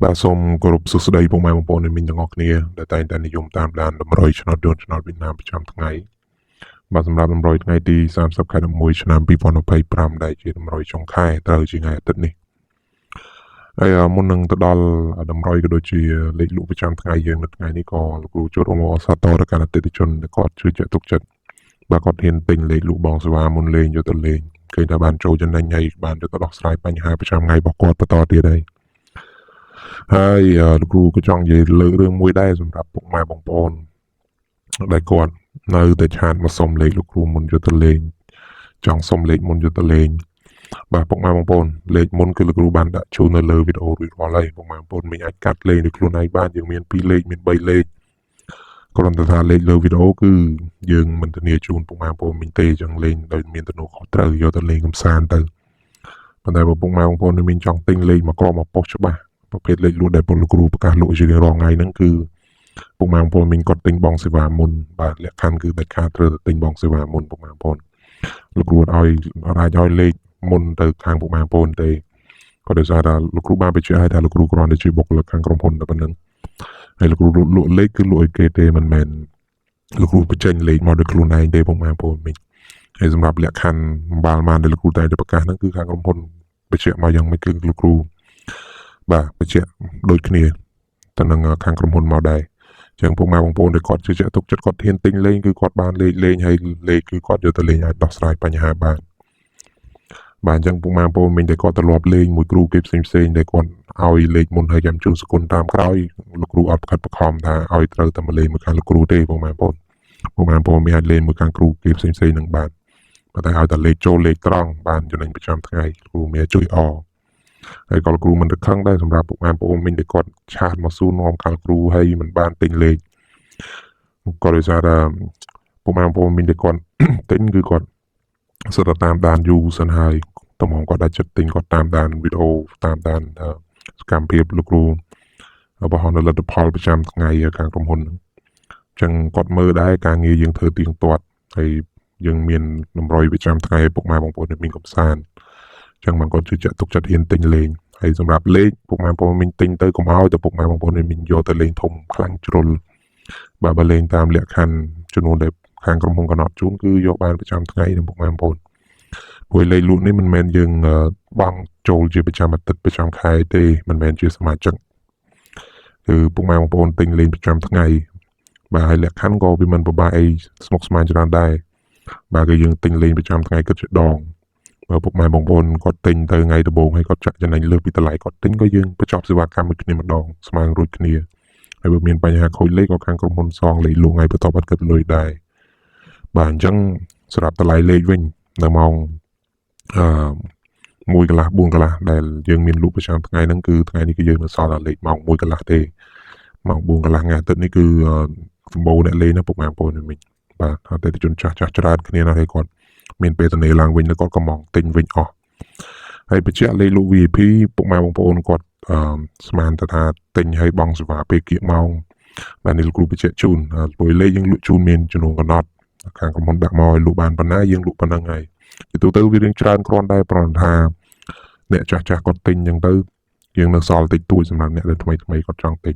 បាទសូមគោរពសួស្តីពុកម៉ែបងប្អូនអ្នកមីងទាំងអស់គ្នាដែលតែងតែនិយមតាមដានតម្រុយឆ្នោតយន្តឆ្នោតវៀតណាមប្រចាំថ្ងៃបាទសម្រាប់តម្រុយថ្ងៃទី30ខែ11ឆ្នាំ2025ដែលជាតម្រុយចុងខែត្រូវជាថ្ងៃអាទិត្យនេះហើយមុននឹងទៅដល់តម្រុយក៏ដូចជាលេខលក់ប្រចាំថ្ងៃយើងនៅថ្ងៃនេះក៏លោកគ្រូជួតអមអសាទរទៅកាន់អតិថិជនដែលគាត់ជឿជាក់ទុកចិត្តបាទគាត់ហ៊ានទិញលេខលក់បងសេវាមុនលេងយកទៅលេងឃើញថាបានចូលចំណេញហើយបានយកទៅដោះស្រាយបញ្ហាប្រចាំថ្ងៃរបស់គាត់បន្តទៀតហើយ ហើយលោកគ្រូក៏ចង់និយាយលើករឿងមួយដែរសម្រាប់ពុកម៉ែបងប្អូនដែលគាត់នៅតែchat មកសុំលេខលោកគ្រូមុនយកទៅលេងចង់សុំលេខមុនយកទៅលេងបាទពុកម៉ែបងប្អូនលេខមុនគឺលោកគ្រូបានដាក់ជូននៅលើវីដេអូរួចរាល់ហើយពុកម៉ែបងប្អូនមិនអាចកាត់លេងដោយខ្លួនឯងបានយើងមាន2លេខមាន3លេខគ្រាន់តែថាលេខលើវីដេអូគឺយើងមិនធានាជូនពុកម៉ែបងប្អូនមិញទេអញ្ចឹងលេងដោយមានទំនួលខុសត្រូវយកទៅលេងកំសាន្តទៅប៉ុន្តែបើពុកម៉ែបងប្អូនមានចង់ទិញលេខមកក្រមកប៉ុស្ច្បាស់ប្រភេទលេខលក់ដែលពលលោកគ្រូប្រកាសលក់ជារៀងរាល់ថ្ងៃហ្នឹងគឺពុកម៉ែបងប្អូនមានគាត់ទិញបងសេវាមុនបាទលក្ខខណ្ឌគឺដាច់ខាតត្រូវតែទិញបងសេវាមុនពុកម៉ែបងប្អូនលោកគ្រូអត់ឲ្យអាចឲ្យលេខមុនទៅខាងពុកម៉ែបងប្អូនទេក៏ដោយសារថាលោកគ្រូបានបញ្ជាក់ឲ្យថាលោកគ្រូគ្រាន់តែជាបុគ្គលិកខាងក្រុមហ៊ុនតែប៉ុណ្្នឹងហើយលោកគ្រូលក់លេខគឺលក់ឲ្យគេទេមិនមែនលោកគ្រូបញ្ចេញលេខមកដោយខ្លួនឯងទេពុកម៉ែបងប្អូនមិញហើយសម្រាប់លក្ខខណ្ឌអំបាលបានដែលលោកគ្រូតែងតែប្រកាសហ្នឹងគឺខាងក្រុមហ៊ុនបញ្ជាក់មកយ៉ាងម៉េចគឺលោកគ្រូបាទបញ្ជាក់ដូចគ្នាទៅនឹងខាងក្រុមហ៊ុនមកដែរចឹងពុកម៉ែបងប្អូនដែលគាត់ជឿជាក់ទុកចិត្តគាត់ហ៊ានទិញលេងគឺគាត់បានលេខលេងហើយលេខគឺគាត់យកទៅលេងអាចដោះស្រាយបញ្ហាបានបាទអញ្ចឹងពុកម៉ែបងប្អូនមានតែគាត់ត្រឡប់លេងមួយគ្រូគេផ្សេងផ្សេងដែលគាត់ឲ្យលេខមុនហើយចាំជូនសគុណតាមក្រោយលោកគ្រូអត់ខិតបខំថាឲ្យត្រូវតែមកលេងមួយខាងលោកគ្រូទេពុកម៉ែបងប្អូនពុកម៉ែបងប្អូនមានអាចលេងមួយខាងគ្រូគេផ្សេងផ្សេងនឹងបានប៉ុន្តែឲ្យតែលេខចូលលេខត្រង់បានចំណេញប្រចាំថ្ងៃគ្រូមានជួយអហើយក៏លោកគ្រូមិនទៅខឹងដែរសម្រាប់ពុកម៉ែបងប្អូនមិញដែលគាត់ chat មកសួរនាំកាលគ្រូហើយមិនបានទិញលេខក៏ដោយសារថាពុកម៉ែបងប្អូនមិញដែលគាត់ ទិញគឺគាត់សុទ្ធតែតាមដានយូរសិនហើយតម្រងគាត់ដាច់ចិត្តទិញគាត់តាមដានវីដេអូតាមដានសកម្មភាពលោកគ្រូបង្ហោះនៅលទ្ធផលប្រចាំថ្ងៃខាងក្រុមហ៊ុនហ្នឹងអញ្ចឹងគាត់មើលដែរការងារយើងធ្វើទៀងទាត់ហើយយើងមានតម្រុយប្រចាំថ្ងៃឲ្យពុកម៉ែបងប្អូនមានកំសាន្តអញ្ចឹងមិនគាត់ជឿជាក់ទុកចិត្តហ៊ានទិញលេងហើយសម្រាប់លេខពុកម៉ែបងប្អូនមានទិញទៅកុំឲ្យតែពុកម៉ែបងប្អូនមានយកទៅលេងធំខ្លាំងជ្រុលបាទបើលេងតាមលក្ខខណ្ឌចំនួនដែលខាងក្រុមហ៊ុនកំណត់ជូនគឺយកបានប្រចាំថ្ងៃនឹងពុកម៉ែបងប្អូនព្រោះលេខលក់នេះមិនមែនយើងបង់ចូលជាប្រចាំអាទិត្យប្រចាំខែទេមិនមែនជាសមាជិកគឺពុកម៉ែបងប្អូនទិញលេងប្រចាំថ្ងៃបាទហើយលក្ខខណ្ឌក៏វាមិនពិបាកអីស្មុគស្មាញច្រើនដែរបាទគឺយើងទិញលេងប្រចាំថ្ងៃគិតជាដងបើពុកម៉ែបងប្អូនគាត់ទិញទៅថ្ងៃដំបូងហើយគាត់ចាក់ចំណេញលើសពីតម្លៃគាត់ទិញក៏យើងបញ្ចប់សេវាកម្មមួយគ្នាម្ដងស្មើនឹងរួចគ្នាហើយបើមានបញ្ហាខូចលេខក៏ខាងក្រុមហ៊ុនសងលេខលក់ថ្ងៃបន្ទាប់អត់គិតលុយដែរបាទអញ្ចឹងសម្រាប់តម្លៃលេខវិញនៅម៉ោងអឺ1កន្លះ4កន្លះដែលយើងមានលក់ប្រចាំថ្ងៃហ្នឹងគឺថ្ងៃនេះគឺយើងនៅសល់តែលេខម៉ោង1កន្លះទេម៉ោង4កន្លះថ្ងៃអាទិត្យនេះគឺសម្បូរអ្នកលេងណាពុកម៉ែបងប្អូនវិញបាទអតិថិជនចាស់ចាស់ច្រើនគ្នាណាស់ហើយគាត់មានពេលតនេឡើងវិញแล้วគាត់ក៏មកទិញវិញអស់ហើយបញ្ជាក់លេខលក់ VIP ពុកម៉ែបងប្អូនគាត់អឺស្មានទៅថាទិញឲ្យបង់សេវាពេលគៀកម៉ោងបាទនេះលោកគ្រូបញ្ជាក់ជូនព្រោះលេខយើងលក់ជូនមានចំនួនកំណត់ខាងក្រុមហ៊ុនដាក់មកឲ្យលក់បានប៉ុណ្ណាយើងលក់ប៉ុណ្ណឹងហើយជាទូទៅវារៀងច្រើនគ្រាន់តែប្រហែលថាអ្នកចាស់ចាស់គាត់ទិញអញ្ចឹងទៅយើងនៅសល់តិចតួចសម្រាប់អ្នកដែលថ្មីថ្មីគាត់ចង់ទិញ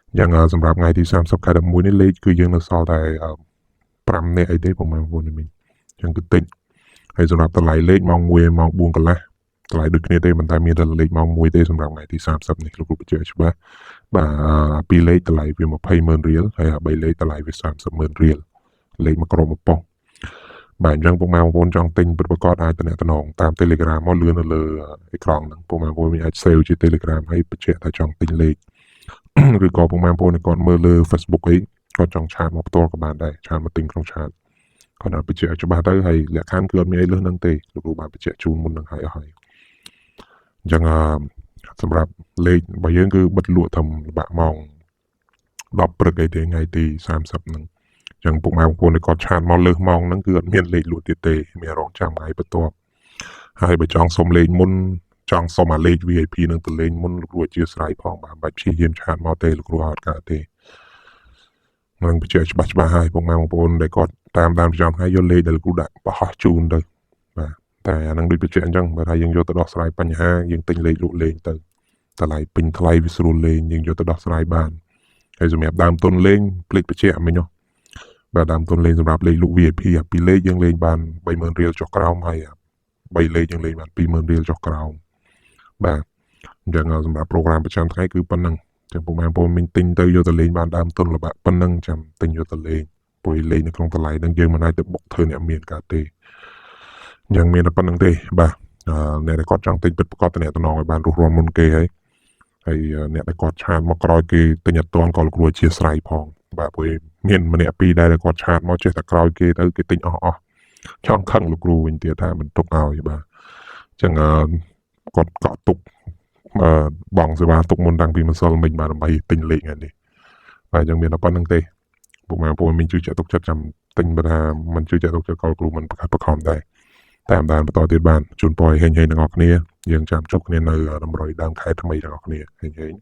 អញ្ចឹងសម្រាប់ថ្ងៃទី30ខែ11នេះលេខគឺយើងនៅសល់តែ5នាក់អីទេពុកម៉ែបងប្អូននេះមិញអញ្ចឹងគឺតិចហើយសម្រាប់តម្លៃលេខម៉ោង1ម៉ោង4កន្លះតម្លៃដូចគ្នាទេប៉ុន្តែមានតែលេខម៉ោង1ទេសម្រាប់ថ្ងៃទី30នេះលោកគ្រូបញ្ជាក់ច្បាស់បាទពីរលេខតម្លៃវា20ម៉ឺនរៀលហើយ3លេខតម្លៃវា30ម៉ឺនរៀលលេខមួយក្រុមមួយប៉ុស្តិ៍បាទអញ្ចឹងពុកម៉ែបងប្អូនចង់ទិញពិតប្រាកដអាចតំណងតាម Telegram មកលឿននៅលើអេក្រង់ហ្នឹងពុកម៉ែបងប្អូនអាច save ជា Telegram ហើយបញ្ជាក់ថាចង់ទិញលេខឬក៏ពុកម៉ែបងប្អូនគាត់មើលលើ Facebook អីគាត់ចង់ chat មកផ្ទាល់ក៏បានដែរ chat មកទិញក្នុង chat គាត់ដល់បញ្ជាក់ច្បាស់ទៅហើយលក្ខខណ្ឌគឺអត់មានអីលើសនឹងទេលោកគ្រូបានបញ្ជាក់ជូនមុននឹងហើយអស់ហើយអញ្ចឹងសម្រាប់លេខរបស់យើងគឺបិទលក់ត្រឹមល្បាក់ម៉ោង10ព្រឹកអីទេថ្ងៃទី30ហ្នឹងអញ្ចឹងពុកម៉ែបងប្អូនដែលគាត់ chat មកលើសម៉ោងហ្នឹងគឺអត់មានលេខលក់ទៀតទេមានរងចាំថ្ងៃបន្ទាប់ហើយបើចង់សុំលេខមុនចង់សុំអាលេខ VIP នឹងទៅលេងមុនលោកគ្រូអធិស្ឋានផងបាទបាច់ព្យាយាម chat មកទេលោកគ្រូអត់កើតទេនឹងបញ្ជាក់ច្បាស់ច្បាស់ហើយពុកម៉ែបងប្អូនដែលគាត់តាមដានប្រចាំថ្ងៃយកលេខដែលលោកគ្រូដាក់បរោះជូនទៅបាទតែអានឹងដូចបញ្ជាក់អញ្ចឹងបើថាយើងយកទៅដោះស្រាយបញ្ហាយើងទិញលេខលក់លេងទៅ តម្លៃពេញថ្លៃវាស្រួលលេងយើងយកទៅដោះស្រាយបានហើយសម្រាប់ដើមទុនលេងភ្លេចបញ្ជាក់មិញហ៎បាទដើមទុនលេងសម្រាប់លេខលក់ VIP អាពីរលេខយើងលេងបាន30000រៀលចុះក្រោមហើយ3លេខយើងលេងបាន20000រៀលចុះក្រោមបាទអញ្ចឹងសម្រាប់ program ប្រចាំថ្ងៃគឺប៉ុណ្ណឹងចឹងពុកម៉ែបងប្អូនមានទិញទៅយកទៅលេងបានដើមទុនលបាក់ប៉ុណ្ណឹងចាំទិញយកទៅលេងព្រោះលេងនៅក្នុងតម្លៃហ្នឹងយើងមិនអាចទៅបុកធ្វើអ្នកមានកើតទេអញ្ចឹងមានតែប៉ុណ្្នឹងទេបាទអ្នកដែលគាត់ចង់ទិញពិតប្រាកដតំណតំណងឲ្យបានរស់រានមុនគេហើយហើយអ្នកដែលគាត់ chat មកក្រោយគេទិញអត់ទាន់ក៏លោកគ្រូអធិស្ឋានផងបាទព្រោះមានម្នាក់ពីរដែរដែលគាត់ chat មកចេះតែក្រោយគេទៅគេទិញអស់អស់ចង់ខឹងលោកគ្រូវិញទៀតថាមិនទុកឲ្យបាទអញ្ចឹងគាត់កក់ទុកអឺបងសេវាទុកមុនតាំងពីម្សិលមិញបាទដើម្បីទិញលេខថ្ងៃនេះបាទអញ្ចឹងមានតែប៉ុណ្្នឹងទេពុកម៉ែបងប្អូនមានជឿជាក់ទុកចិត្តចាំទិញបើថាមិនជឿជាក់ទុកចិត្តក៏គ្រូមិនប្រកាសបខំដែរតាមដានបន្តទៀតបានជូនពរឲ្យហេងហេងទាំងអស់គ្នាយើងចាំជួបគ្នានៅតម្រុយដើមខែថ្មីទាំងអស់គ្នាហេងហេង។